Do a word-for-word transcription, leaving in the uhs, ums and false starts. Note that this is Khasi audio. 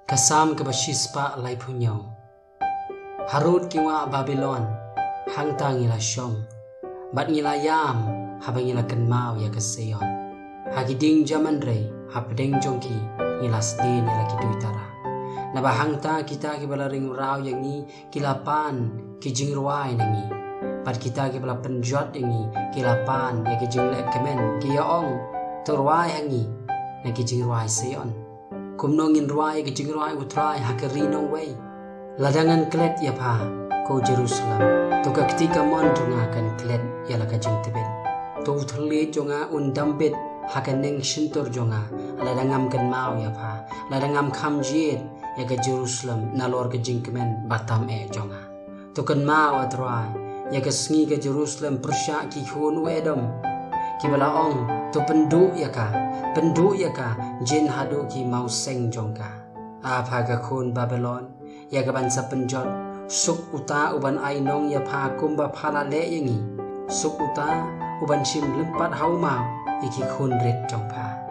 Ka Salm kaba shispah laiphew hynñiew. Harud ki wah Babilon, hangta ngi la shong, bad ngi la ïam haba ngi la kynmaw ïa ka Sion. Ha ki dieng jaman rei, hapdeng jong ki, ngi la sdien ïa la ki duitara. Naba hangta kita kiba la ring raw ïa ngi, ki la pan ki jingrwai na ngi. Bad kita kiba la pynjot ïa ngi, ki la pan ïa ki jingleh kmen, ki ïa ong, to rwai ha ngi na ki jingrwai Sion. Kumno ngin rwai ïa ki jingrwai U Trai ha ka ri nongwei? Lada ngan klet ïa pha, ko Jerusalem, to ka kti kamon jong nga kan klet ïa la ka jingtbit. To u thylliej jong nga un dambit ha ka neng shyntur jong nga, lada ngam kynmaw ïa pha, lada ngam kham jied ïa ka Jerusalem nalor ka jingkmen ba tam eh jong nga. To kynmaw, A Trai, ïa ka sngi ka Jerusalem pyrshah ki khun u Edom, kiba la ong, to pynduh ïa ka, pynduh ïa ka, jin haduh ki mawseng jong ka. A pha ka khun Babilon, ïa kaban sa pynjot, suk uta uban ai nong ïa pha kumba pha la leh ïa ngi. Suk uta uban shim lympat ha u maw ïa ki khun rit jong pha.